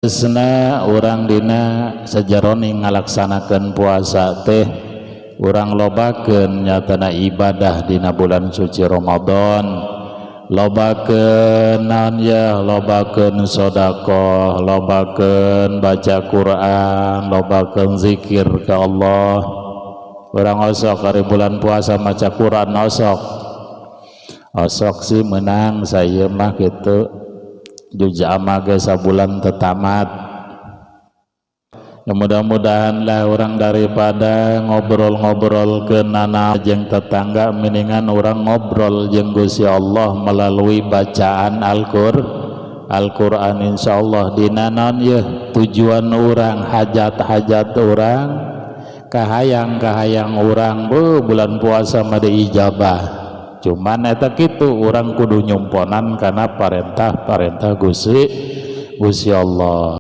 Sena urang dina sajaroning ngalaksanakeun puasa teh, urang lobakeun nyatana ibadah dina bulan suci Ramadan, lobakeun naon ya, lobakeun sedekah, lobakeun baca Quran, lobakeun zikir ke Allah. Urang osok hari bulan puasa maca Quran, osok osok sih menang saya mah gitu, juz amma ge sabulan teu tamat ya. Mudah-mudahan lah urang daripada ngobrol-ngobrol ke nana jeung tetangga, mendingan urang ngobrol jeung Gusti Allah melalui bacaan Al-Quran. Insyaallah dina naon ya, tujuan urang, hajat-hajat urang, kahayang-kahayang urang, bu bulan puasa mah diijabah. Cuman eta kitu, urang kudu nyumponan karena parentah-parentah Gusti Gusti Allah.